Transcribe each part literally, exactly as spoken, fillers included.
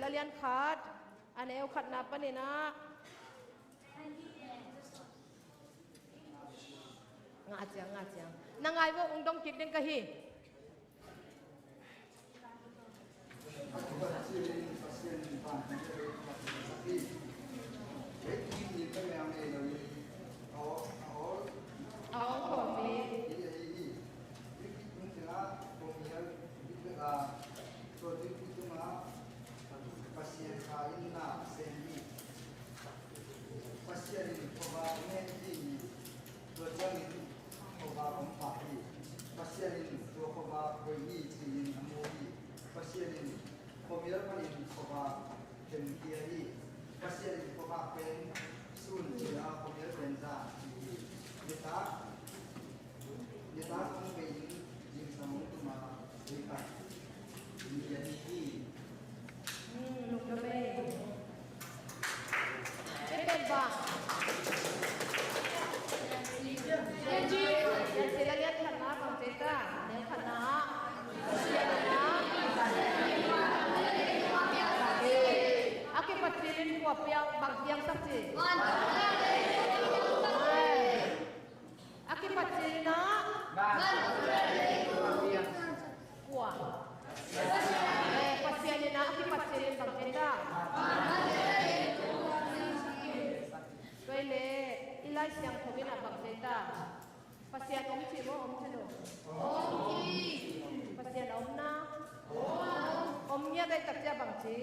Galatian khat, a neu khatna panin ah, ngah ciang, ngah ciang. Na ngai vo, ung dong kik ding ka hi. A hong khawm hi. Pasian kha in na sem hi. Pasian in khuavak ngen ding hi. Tua ciangin khuavak om pah hi. Pasian in tua khuavak hoih hi ci-in a mu hi. Pasian in khuamial panin khuavak khenkhia hi. Pasian in khuavak pen sun ci-a khuamial pen zan ci hi. Nitak, nitak hong bei in zingsang hong tum a, nitak in bia hi hi. Hmm, lungdam ei. Pen bang. Pen ci la lian khatna bang ci ta. Lian khatna. A kipat cilin kua piang bang piang sak ci. A kipat cilin ah. Kua. Eh, Pasian in ah a kipat cilin bang ci ta. Tua i le i Lai Siangtho in ah bang ci ta. Pasian om ci maw, om ci lo? Om ci. Pasian a om na? Om. Om ngiat a i tak cia bang ci?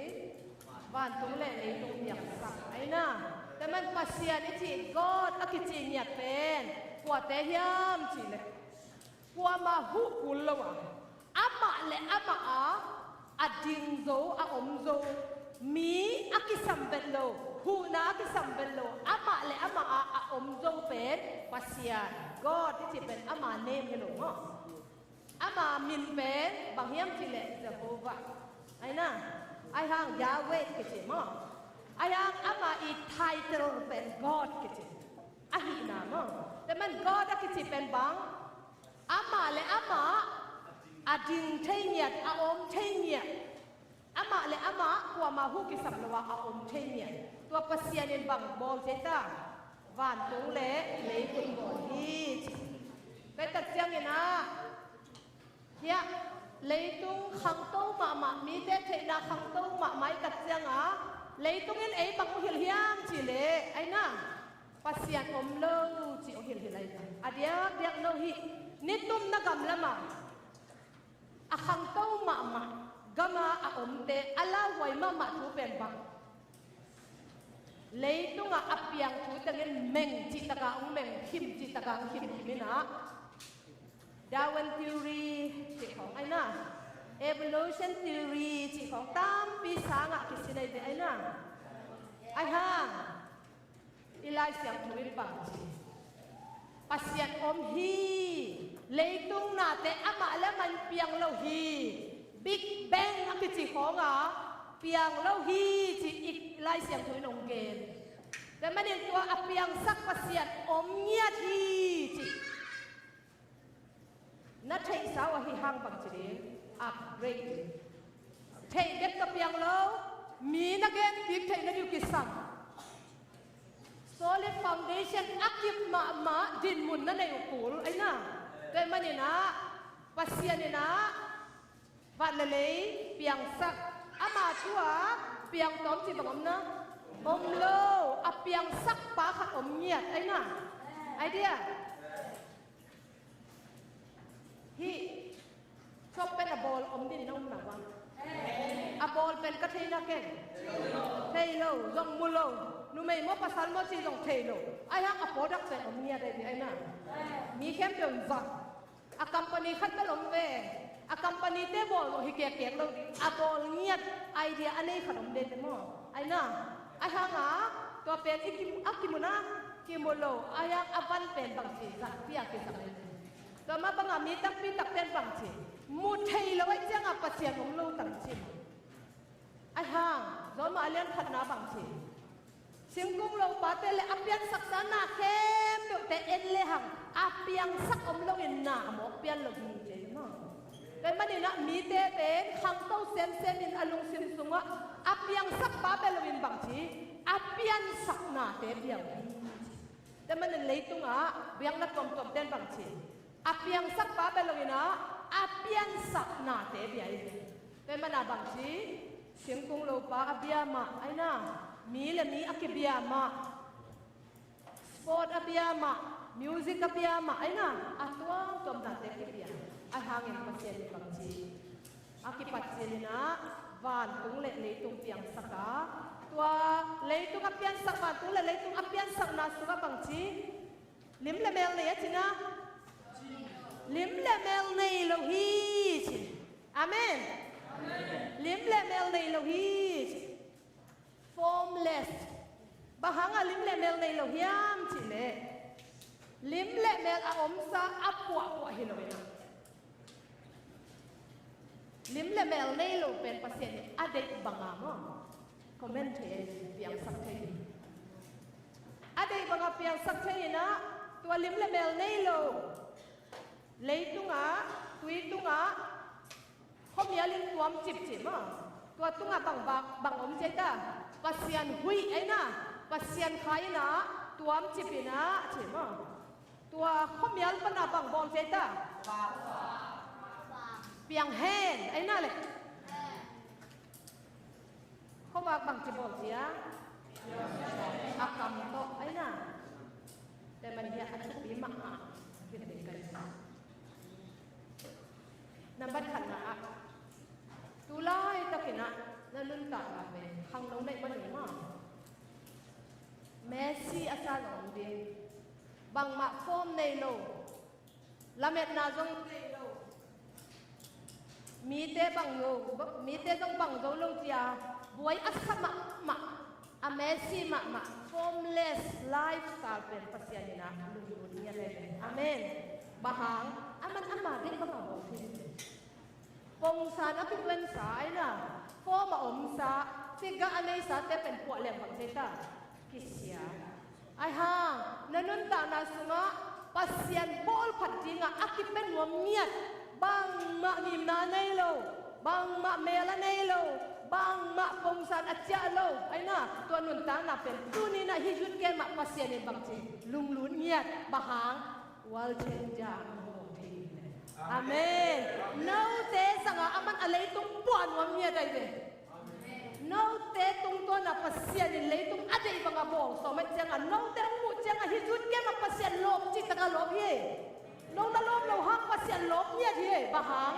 Vantung le leitung piangsak a i na. Tua man Pasian i ci, God a kici ngiat pen kuate hiam ci le, kuamah huh kul lo a, amah le amah a, a ding zo, a om zo, mi a kisam vet lo, huhna a kisam vet lo, amah le amah a, a om zo pen Pasian, God i ci pen ama nem hi lo maw? Ama min pen bang hiam ci le Jehovah a i na, a i hang Yahweh kici maw? A i hang ama i title pen God kici. A hihna maw? Tua man God a kici pen bang? Amah le amah a ding thei ngiat, a om thei ngiat. Amah le amah kuamah huh kisam lo a, a om thei ngiat. Tua Pasian in bang bawl ci ta? Vantung le leitung bawl hi ci. Tua i tak ciangin ah, hiah leitung khangto mahmah, mite theihna khangto mahmah i tak ciang a, leitung in ei bang hong hilh hiam ci le a i na, Pasian om lo ci hong hilh hi lai ta. A diakdiak no hi. Nitumna gam lam a, a khangto mahmah gam a a omte a lauhuai mahmah thu pen bang? Leitung ah a piang thu tengin meng cih tak a hong meng, khim cih tak a hong khim, khim in ah, Darwin theory cih khawng a i na, evolution theory cih khawng tampi sang ah kisin a i ve a i na. A i hang i Lai Siangtho in bang ci? Pasian om hi. Leitung nate amah le amah in piang lo hi. Big Bang a kici khawng a piang lo hi ci i Lai Siangtho in hong gen. Tua manin tua a piangsak Pasian om ngiat hi ci. Na theihsa uh ahi hang bang ci ding? Upgrade. Theih bek tawh piang lo, mi na gen kik theih na ding uh kisam. Solid foundation a kip mahmah dinmun na neih uh kul a i na. Tua ahih manin ah Pasian in ah van le lei piangsak, ama thu a piang tawm cih bang om na? Om lo. A piangsak pa khat om ngiat a i na. Idea. Hih chop pen a bawl om ding na um na bang? A bawl pen ka thei na keng? Thei lo, zong mu lo. Numei maw pasal maw cih zong thei lo. A i hang a product pen om ngiat a i na. Mi khempeuh in zang. A company khat bel om ve. A company te bawl lo hi kekkek lo ding. A bawl ngiat idea a nei khat om ve te maw? A i na. A i hang a tua pen i kimu, a kimu na, kimu lo. A i hang a van pen bang ci zat pia kizang a i na. Tua mah bang a mi tampi tak ten bang ci, mu thei lo a i ciang a Pasian om lo tang ci. A i hang, Rom a lian khatna bang ci? Singkung lopate le a piansaksa na khempeuhte en le hang a piangsak om lo in na a mawk pian lo hi ci maw? Tua ahih manin ah mite pen khangto semsem in a lungsim sungah a Piangsakpa bel lo in bang ci, a piansaknate piang hi. Tua manin leitungah biakna tuamtuamte in bang ci, a piangsakpa bel lo in ah, a piansaknate bia hi. Tua manin bang ci, singkung lopa a bia mah, aina, mi le mi a kibia mah, sport a bia mah, music a bia mah, aina, a tuamtuamnate kibia. Ahih hangin Pasian in bang ci, a kipat cil in ah vantung le leitung piangsak a, tua leitung a piansak, vantung le leitung a piansakna sungah bang ci, lim le mel nei a ci na, lim le mel nei lo hi ci. Amen. Lim le mel nei lo hi ci. Formless. Bang hangah lim le mel nei lo hiam cih leh, lim le mel a omsa a puahpuah hi lo in ah, lim le mel nei lo pen Pasian in a deih banga maw, comment thei, piangsak thei hi. A deih banga piangsak thei in ah, tua lim le mel nei lo leitungah, tui tungah, khuamial in tuam cipcip maw, tua tungah bang, bang, bang om ci a, Pasian huih aina, Pasian Kha in ah tuam cip in ah ci maw. Tua khuamial pan ah bang bawl ci a, piang hen aina le. Khuavak bang ci bawl ci a, a kam tawh aina. Tua manin hiah a thupi mahmah. Nambat khatna ah, tu laitakin ah na nuntakna pen khangno na hih manin maw, messy a sa zong om ding, bangmah form nei lo, lametna zong nei lo, mite bang lo, mite zong bang zo lo ci a, buai a sa mahmah, a messy mahmah, formless lifestyle pen Pasian in ah lunglut ngiat hi. Amen. Bang hang, aman ama deih banga bawl hi. Pongsan a kituansa aina, form a omsa, figure a neisate pen puah leng bang ci a, kisia. Ahih hang na nuntakna sungah Pasian bawlphat dingah a kipen nuam ngiat, bangmah ngimna nei lo, bangmah mel a nei lo, bangmah pongsan a ciah lo aina, tua nuntakna pen tuni in ah hih youth camp ah Pasian in bang ci, lunglut ngiat. Bang hang, world changer a hong om thei hi. Amen. Note zangah aman a leitung puah nuam ngiat ahi ve. Note tungtawn ah Pasian in leitung a deih banga bawl sawm ahih ciangah, note hong muh ciangah hih youth camp ah Pasian lawp cih takah lawp hi. No na lawp loh hang Pasian lawp ngiat hi. Bang hang,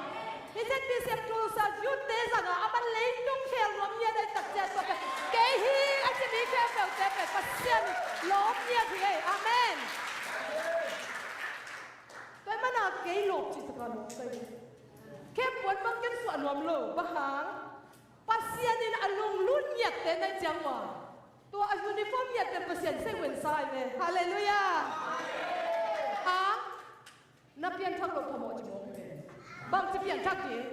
hih ZBC Tulsa youth te zangah aman leitung khel nuam ngiat ahih tak ciang, tua pen kei hi a ci mi khempeuhte pen Pasian lawp ngiat hi. Amen. Tua ahih manin kei lawp cih takah lawp ka hi. Khempeuh bang ken suah nuam lo. Bang hang, Pasian in a lunglut ngiatte na hih ciang ua, tua a uniform ngiatte Pasian sei wen sa hi ve. Halleluiah. Hang, na pianthak loh phamawh ci mawk hi ve. Bangci pianthak ding?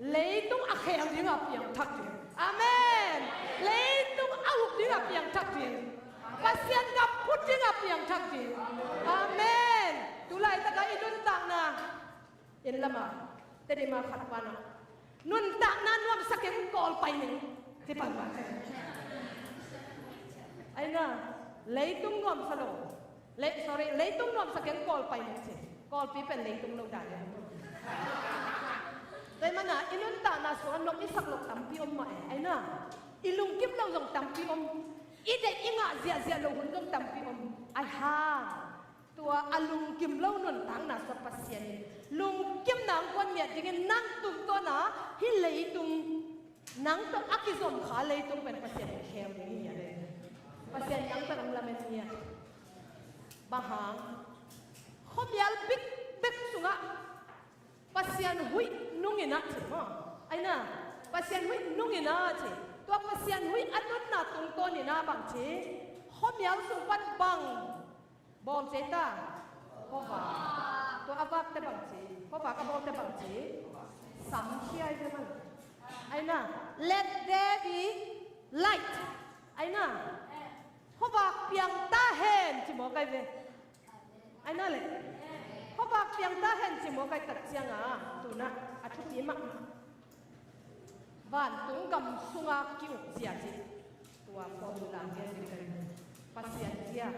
Leitung a khel dingah piangthak ding. Amen. Leitung a uk dingah piangthak ding. Pasian gam phut dingah piangthak ding. Amen. Tu laitakah i nuntakna, inn lamah, Tedim ah khat pan ah, nuntakna nuamsa keng, Kawl pai ning, ci pah mah. Aina, leitung nuamsa lo. Le, sorry, leitung nuamsa keng, Kawl pai ning ci. Kawlpi pen leitung lo dan hi. Tua ahih manin i nuntakna sungah nuam i sak loh tampi om mah e. Aina, i lungkim loh zong tampi om. I deih i ngah ziahziah loh hun zong tampi om. Ahih hang, tua a lungkim lo nuntakna sungah Pasian in lungkimna hong guan ngiat dingin nang tungtawn ah hih leitung, nang tawh a kizom kha leitung pen Pasian in khel ding hi a le. Pasian in nang tawh hong lamen ngiat. Bang hang, khuamial bikbek sungah Pasian huih nung in ah ci maw. Aina, Pasian huih nung in ah ci. Tua Pasian huih a nunna tungtawn in ah bang ci, khuamial sung pan bang bawl ci ta? Khuavak. Tua a vakte bang ci, khuavak a bawlte bang ci? Samkhia hi ve maw. Aina, let there be light. Aina, khuavak piang ta hen ci mawk ahi ve. Aina le, khuavak piang ta hen ci mawk ahih tak ciangah, tu-in ah a thupi mahmah. Vantung gam sunga ki-uk zia cih tua formula gen ding ka hi. Pasian zia.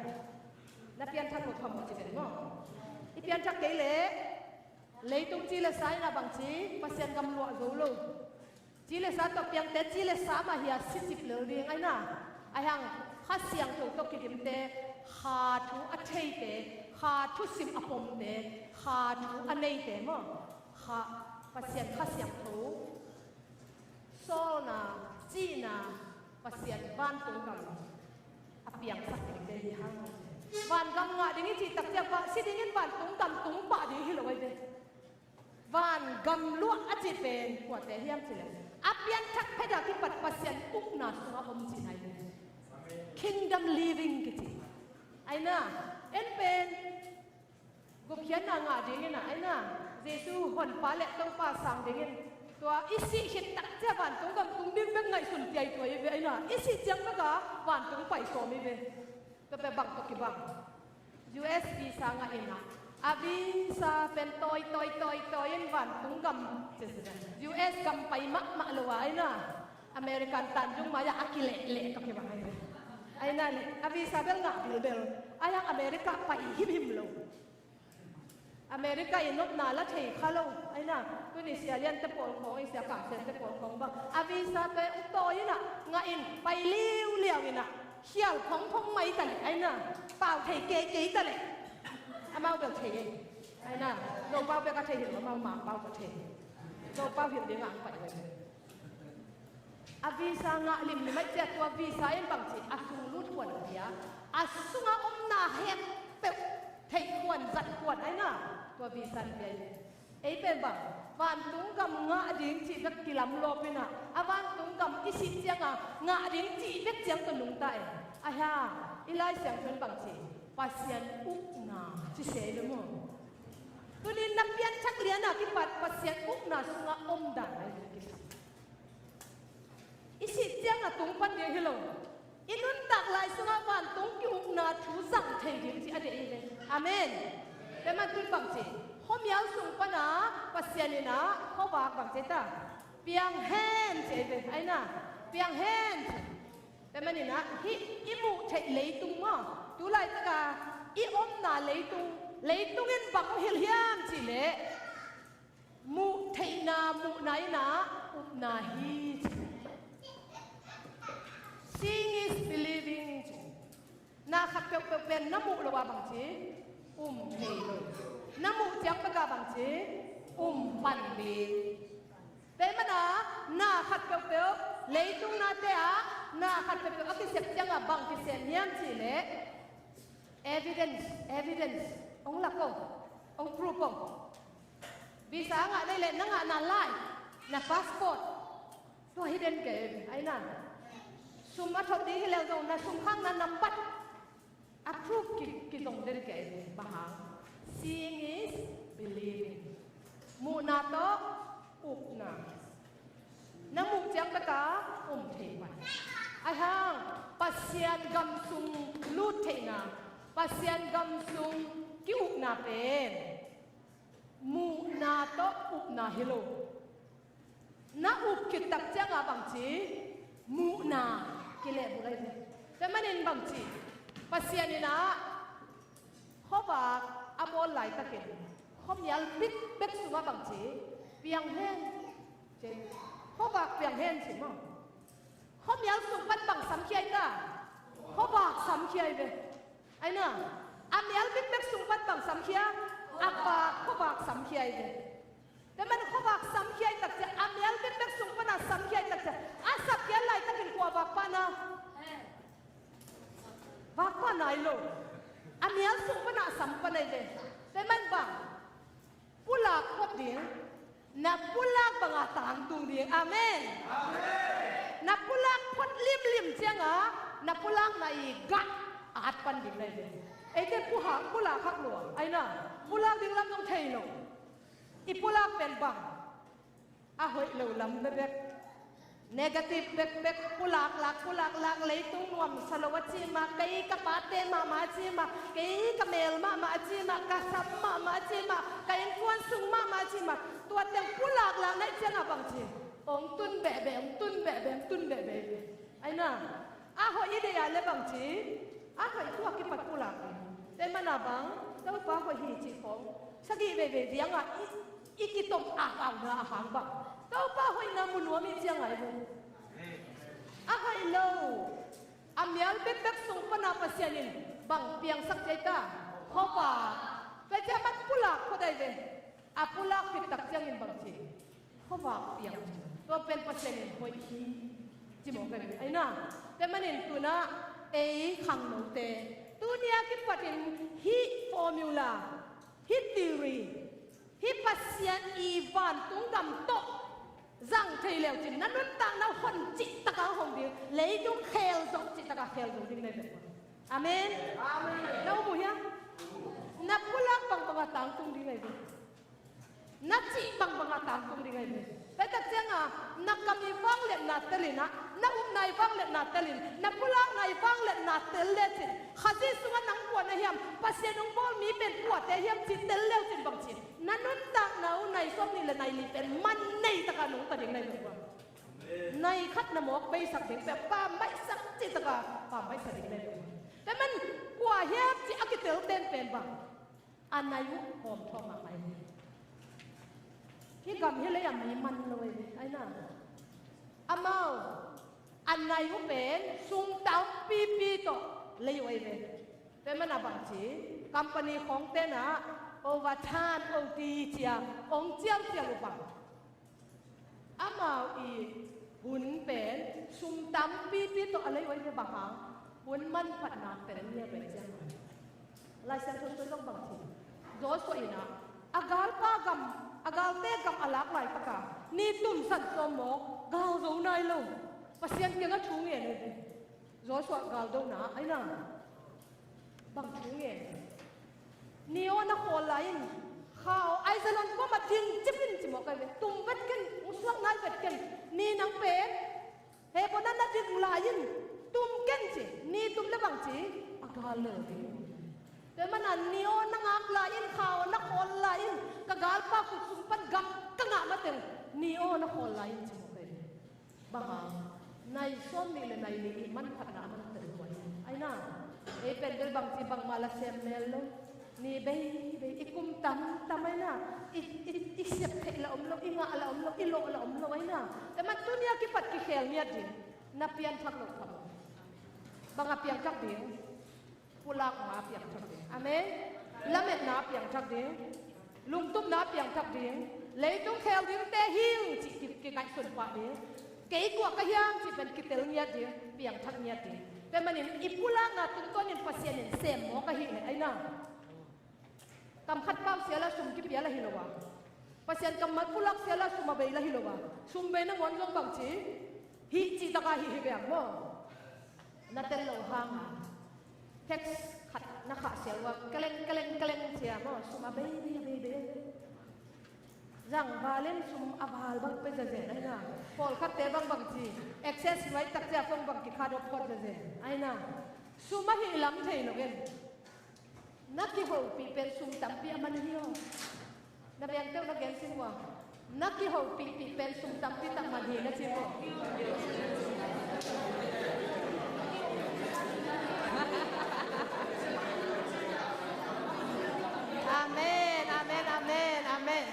Na pianthak lo phamawh ci ven maw? I pianthak kei leh leitung ci le sa in a bangci Pasian gam luah zo lo. Ci le sa tawh piangte ci le sa mah hi a si cip lel ding aina. Ahi hang Kha Siangtho tawh kidimte, Kha thu a theite, Kha thusim a pomte, Kha thu a neite maw? Kha, Pasian Kha Siangtho sawlna, cihna, Pasian vantung gam a piangsak dingte hi hang. Vangam ngah ding i cih tak ciang, si dingin vantung gam tung pah ding hi lo ahi ve. Vangam luah a cih pen kuate hiam cih leh a pianthak phet a kipat Pasian ukna sungah om cihna hi ve. Kingdom living kici. Aina, en pen gupkhiatna ngah dingin a, aina, Jesu honpa le Topa sang dingin tua i sih khit tak ciang vantung gam tung ding bek ngaihsun ciai tua hi ve, aina, i sih ciang bek a vantung pai sawm hi ve. Tua pen bang tawh kibang? U S visa ngah in a, a visa pen tawi tawi tawi tawi in vantung gam, U S gam pai mahmah lo a, aina, American tanzung mai-ah a kilehleh tawh kibang ahi ve. Aina le a visa bel ngah bilbel, ahi hang America pai himhim lo. America i nopna la thei kha lo. Aina, tuni Sia Lian te pawl khawng, i Sia Kam Sen te pawl khawng bang a visa te uk tawi in a, ngah in, pai liuliau in a, khial phongphong mai ta leh, aina, pau thei keikei ta leh. Amau bel thei ei. Aina, no pau bek a thei hi lo, amau Mang pau ka thei. No pau hi ding a ang pai ve. A visa ngah limlim ahih ciang tua visa in bangci a sung lut khuan a pia, a sunga omna hek peuh theih khuan zat khuan aina, tua visa in pia hi. Ei pen bang, vantung gam ngah ding cih bek kilam lawp in a, a vantung gam i sih ciang a ngah ding cih bek ciang tawh nungta e. Ahi hang i Lai Siangtho in bangci Pasian ukna ci se lo maw? Tuni na pianthak lian a kipat Pasian ukna sunga om dan ahi ve. I sih ciang a tung pan ding hi lo. I nuntak lai sungah vantung ki-ukna thu zang thei ding ci a deih hi ve. Amen. Tua man tun bangci, khuamial sung pan a Pasian in a khuavak bangci ta, piang hen ci hi ve. Aina, piang hen ci. Tua man in a hih i muh theih leitung maw, tu laitak a i omna leitung, leitung in bang hilh hiam cih leh, muh theihna, muhna in a upna hi ci. Seeing is believing ci. Na khat peuhpeuh pen na muh lo a bangci um thei lo. Na muh ciang bek a bangci um pan ding. Tua man a na khat peuhpeuh, leitung nate ah na khat peuhpeuh a kisep ciang a bang kisem hiam cih leh, evidence, evidence hong lak o, hong proof o. Visa a ngah na hih leh na ngahna lai, na passport, tua hi den kei. Aina, sum a thot ding hi leh zong na sum khakna nambat a proof ki, kizong den kei. Bang hang? Seeing is believing. Muhna tawh upna. Na muh ciang bek a um thei pan. Ahi hang Pasian gam sung lut theihna, Pasian gam sung ki-ukna pen muhna tawh upna hi lo. Na up khit tak ciang a bangci muhna kilehbulh ahi ve. Tua man in bangci, Pasian in a khuavak a bawl laitakin khuamial bikbek sungah bangci piang hen ci. Khuavak piang hen ci maw? Khuamial sung pan bang samkhia hi ta? Khuavak samkhia hi ve. Aina, a mial bikbek sung pan bang samkhia? A vak khuavak samkhia hi ve. Tua man khuavak samkhia hi tak ciang, a mial bikbek sung pan a samkhia hi tak ciang, a sapkhia laitakin kua vak pah na? Vak pah nai lo. A mial sung pan a sam pan ahi ve. Tua man bang, pulak phot ding, na pulak bang a tangtung ding. Amen. Na pulak phot limlim ciang a na pulakna i gah at pan ding na hi ve. Eite pulak, pulak hak lua. Aina, pulak ding lam zong thei lo. I pulak pen bang, a hoih lo lam bekbek, negative bekbek, pulak lak, pulak lak, leitung nuamsa lo a ci mah, kei ka pate mahmah a ci mah, kei ka mel mahmah a ci mah, ka sam mahmah a ci mah, ka innkuan sung mahmah a ci mah, tua teng pulak lak na hih ciang a bangci Hong tun behbeh, hong tun behbeh, hong tun behbeh. Ahi na, a hoih i deih a le bang ci, a hoih thu a kipat pulak hi. Tua mana bang, Topa hoih hi cih khong sagih veivei ciangah i, i kitom a kauna a hang bang, Topa hoihna mu nuam i ciangah i mu. A hoih lo, a mial bekbek sung pana Pasian in bang piangsak ci ta? Khuavak. Tua ciang man pulak khuadai ve. A pulak khit tak ciangin bang ci? Khuavak piang. Tua pen Pasian in hoih hi ci mawk ahi ve. Ahi na, tua manin tu-in ah ei khangnote, tuni a kipatin hih formula, hih theory, hih Pasian i vantung gam tawh zang thei leu cin, na nuntakna hon cih taka hong ding, leitung khel zo cih taka khel zo ding na hi ve. Amen. Amen. Na um uh hiam? Na pulak bangbang a tangtung ding ahi ve. Na cih bangbang a tangtung ding ahi ve. Tua tak ciangah na kam i vangliatna telin ah, na upna i vangliatna telin, na pulakna i vangliatna tel lecin, Khazih sungah nang kua na hiam, Pasian hong bawl mi pen kuate hiam cih tel leu cin bang ci? Na nuntakna uh nai sawm nih le nai li pen man nei taka nungta ding na hi ve. Nai khat na mawk beisak ding pen pambaihsak cih taka pambaihsak ding na hi ve. Tua man kua hiam cih a kitel ten pen bang, a nai uh hawm thawm a ngai hi. Hih gam hih lei a mi man lo hi ve. Ahi na, amau a nai uh pen sum tampipi tawh lei uh ahi ve. Tua mana bang ci, company khawngte na overtime, O T ci-a hong cialcial uh bang, amau i hun pen sum tampipi tawh a lei uh ahi ve. Bang hang? Hun manphatna tel ni a ve ciang. Lai Siangtho sung zong bang ci, Joshua in ah a galpa gam, a galte gam a lak laitaka ni tum san sawm mawk gal zo nai lo. Pasian kiangah thu ngen ahi ve. Joshua galdona ahi na, bang thu ngen? Ni aw na khawl lai in, kha aw Aijalon kuamah ding cip in ci mawk ahi ve. Tum vet ken, hong suak nai vet ken. Ni nang pen Hesbon ah na ding lai in, tum ken ci. Ni tum le bang ci? A gal lel ding. Tua mana ni aw na ngak lai in, kha aw na khawl lai in, ka galpa khut sung pan gam ka ngah mateng ni aw na khawl lai in ci mawk ahi ve. Bang hang? Nai sawm nih le nai li i manphatna a man tel uh ahi. Ahi na, ei pen bel bang ci bangmah la sem mel lo. Ni beibei i kum tamtam ahi na, i, i, i sep theih la om lo, i ngah la om lo, i lawh la om lo ahi na. Tua man tuni a kipat kikhel ngiat ding. Na pianthak loh tham. Bang a piangthak ding? Pulakna a piangthak ding. Amen. Lametna a piangthak ding. Lungtupna a piangthak ding. Leitung khel dingte hi ing cih ki, kingaihsun pah ding. Kei kua ka hiam cih pen kitel ngiat ding, piangthak ngiat ding. Tua manin i pulakna tungtawnin Pasian in sem mawk ahi hi, ahi na. Kam khat pau sia la sum kipia la hi lo a, Pasian kammal pulak sia la sum a bei la hi lo a, sum bei nangawn zong bang ci? Hih cih taka hih hi bek maw? Na tel loh hang a, text khat na khah sia uh a, keleng keleng keleng sia maw, sum a bei bei a bei bei. Zang val in sum a val bang pia zazen ahi na. Pawlkhatte bang bang ci, access nuai tak cia phone bang kikhat awk phot zazen ahi na. Sum a hih lam thei lo in. Na kihopih pen sum tampi a man hi aw. Na bengteuh na gen sin uh a, na kihopihpih pen sum tampi tak man hi na ci maw? Amen, amen, amen, amen.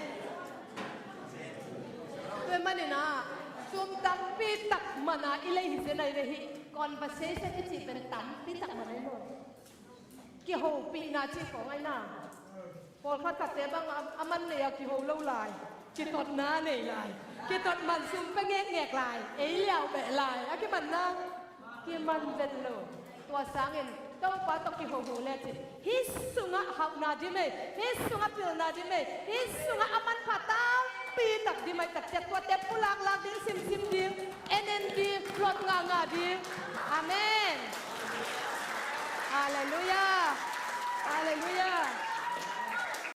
Tua manin ah, sum tampi tak man a i lei hi zen ahi ve hi. Conversation i cih pen tampi tak man ahi maw? Kihopihna cih khawng ahi na. Pawlkhat khatte bang a, a man nei a kiho lo lai, kitotna nei lai, kitot man sum pia ngekngek lai, ei liau beh lai a kimanna. Kiman vet lo. Tua sangin Topa tawh kihoho lecin hih sungah hauhna dim ei, hih sungah pilna dim ei, hih sungah a manpha tampi tak dim ei, tak ciat tuate pulaklak ding, simsim ding, en en ding, luat ngahngah ding. Amen. Halleluiah. Halleluiah.